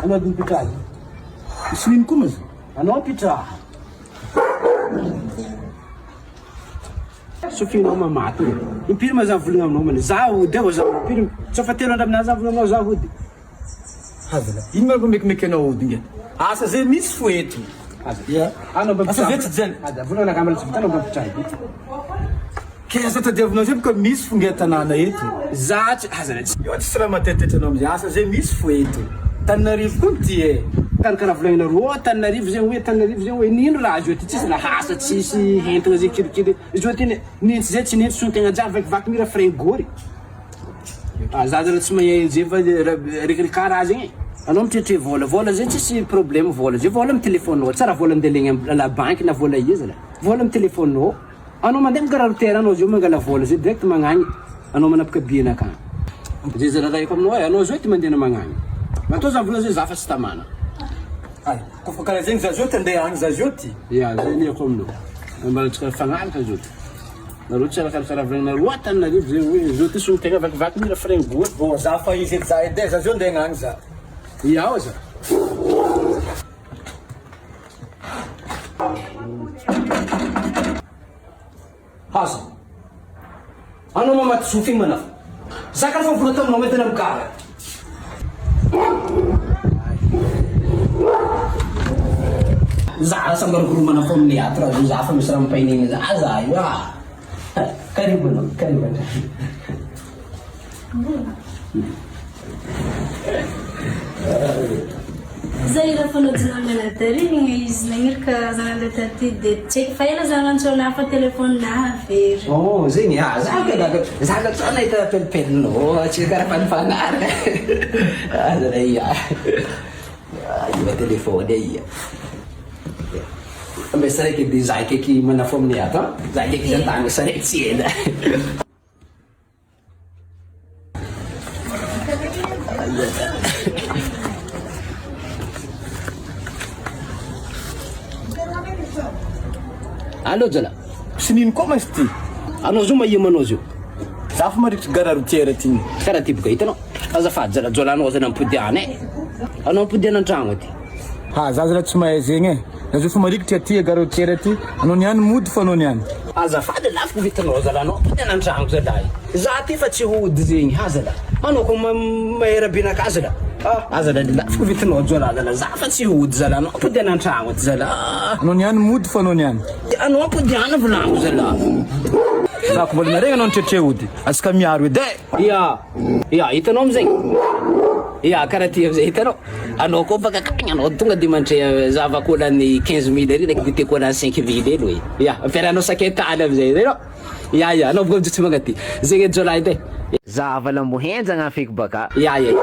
Anao ady mipitraha io. Misy nino koa maza? Anao mipitraha. Sofinao mamato. Impiry ma za volagna aminao mane. Za hody aho za impiry. Tsy fa telo andro aminahy za volagna aminao za hody. Hazana. Ino ma mekimeky anao hody nge? Asa zay misy fo eto. Aza. Ya. Anao mba Asa zay tsy jaly. Aza volagna angamba tsy vitanao mba mipitraha io. Ke asa tadiavinao zay boka misy fo nge tanàna eto. Za tsy aza tsy. Io tsy raha matetitetra anao amizay. Asa zay misy fo eto. Tananarivo koa ty e. Karakara volagninareo oh Tananarivo zegny hoe Tananarivo zegny hoe nino raha zio ty tsisy lahasa tsisy hentagna zay kilikily zio ty nintsy zay tsy nintsy solontegna jiaby vakivaky mira frein gory ah za zala tsy mahay an'izay fa rekareka raha zegny e anao mitretre vola vola zay tsisy problème vola zay vola amy telephone-nao tsy raha vola andeha alaigny amy la banky na vola iza la vola amy telephone-nao Anao mandeha migara routière anao zao mangala vola zay direct magnagny anao manapaka billet nakany. Zay zala raha haiko aminao e, anao zao ty mandehana magnagny. Matoa za vola zay za fa tsy tamana. Ay, kofa karaha zegny za zao ty andeha agny za zao ty. Ya, zay ny haiko aminao. Mbala tsy fagnaraka zao ty. Nareo tsy arakarakaraha volagninareo Antananarivo zay hoe zao ty solotegna vakivaky mila frais-goa. Bon, za fa izy edy za edy e, za zao andeha agnagny za. Ya oza. Haza. Anao mamaty zofy igny manafo. Za karaha fa vola taminao mety anao migara. Za lasa marokoro manafo amin'ny ato raha zo za fa misy raha mipainigny za za io ah. Karibu anao, karibu anao. Zay raha fanodinana tarehy izy nagniraka za nandeha taty de tsy haiko fa ela za nantso anah fa téléphone nah very. Oh zegny ah za ka gaga za ka tsy nahita pelipelinao tsy karaha fa nifagnaraka aza ra ia io téléphone e ia Mba saraiky edy za akaiky manafo aminay ato an za akaiky zantany saraiky tsy ela. Allô Jala. Sy nino koa ma izy ty. Anao zao mahia manao zio. Za fa marikitry gara routière ty. Karaha ty boka hitanao. Azafady zala Jola anao zany ampodiana e. Anao ampodiana antragno aty. Ha za zala tsy mahay zegny e. Za zao fa marikitry aty gare routière aty. Anao niany mody fa anao niany. Azafady lafiko vitanao zala anao ampodiana antragno zalahy. Za ty fa tsy hody zegny ha zala. Anao ko mahery be nakahy zala. Ah zala lafiko vitanao jola zala za fa tsy hody zala anao ampodiana antragno aty zala. Anao niany mody fa anao niany. Anao ampodiana volagno zala. Za ko mbola naregny anao nitretre hody. Asika miaro edy e. Ya. Ya, hitanao amizay? Ya, karaha ty amizay hitanao? Anao koa baka akagny anao tonga de mandre zava-kolan'ny 15 mille ery ndraiky goûter cola 5 mille eny hoe. Ya, ampiarahanao sakay tany amizay, hitanao? Ya, ya, anao boka mijotso magnaty. Zegny edy jiolahy edy e. Zava lambo henjagna feky baka. Ya, ya.